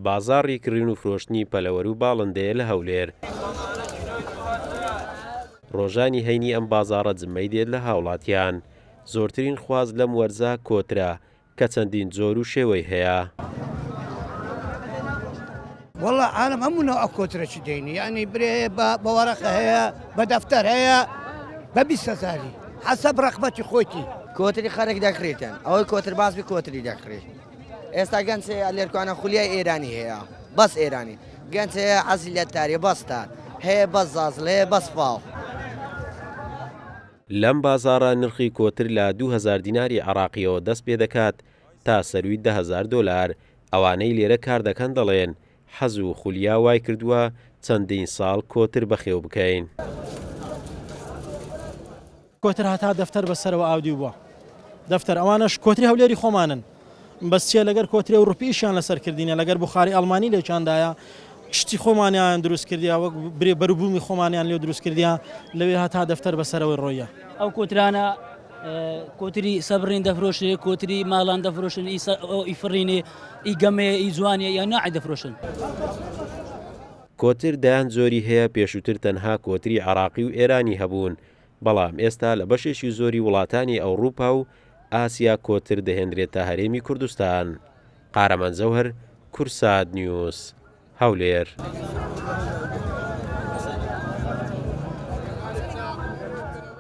بازاڕی کڕین و فرۆشتنی پەلەوەر و باڵندەیە لە هەولێر. ڕۆژانی هەینی ئەم بازاڕە جمەی دێت لە هاوڵاتیان. زۆرترین خواست لەم وەرزە کۆترە کە چەندین جۆر و شێوەی هەیە. وەڵا عالەم هەموو نەوع کۆترە چی دەینی یانی برێ هەیە بە بە وەرەقە هەیە بە دەفتەر هەیە بە 20 هەزاری حەسەب ڕەغبەتی خۆیتی. کۆتری خەرک دەکڕیتن ئەوەی کۆتر باز بی کۆتری دەکڕی ئێستا گەنج هەیە لێرکانە خولیای ئێرانی هەیە بەس ئێرانی گەنج هەیە حەزی لە تاریە بەس تار هەیە بەس زازل هەیە بەس فاو. لەم بازاڕە نرخی کۆتر لە 2000 دیناری عێراقییەوە دەست پێدەکات تا سەرووی 10,000 دۆلار، ئەوانەی لێرە کار دەکەن دەڵێن، حەز و خولیا وای کردووە چەندین ساڵ کۆتر بەخێو بکەین. کۆتر هەتا دەفتەر بەسەرەوە ئاودیو بووە دەفتەر ئەوانەش کۆتری هەولێری خۆمانن بەس چیە لەگەر کۆتری ئەوروپی ئیشیان لەسەر کردینە لەگەر بوخاری ئەڵمانی لێکیاندایە شتی خۆمانیان دروست کردیا وەک برێ بەروبوومی خۆمانیان لێ دروست کردیا لەوێ هەتا دەفتەر بەسەرەوەی ڕۆیە. ئەو کۆترانە کۆتری سەبرین دەفرۆشێ کۆتری ماڵان دەفرۆشن ئی فڕینێ ئی گەمەیە ئی جوانیە یا ناعی دەفرۆشن. کۆتر دەیان جۆری هەیە پێشووتر تەنها کۆتری عێراقی و ئێرانی هەبوون، بەڵام ئێستا لە بەشێکی زۆری وڵاتانی ئەوڕوپا و ئاسیا کۆتر دەهێنرێتە هەرێمی کوردستان. قارەمان جەوهەر، کوردسات نیوز، هەولێر.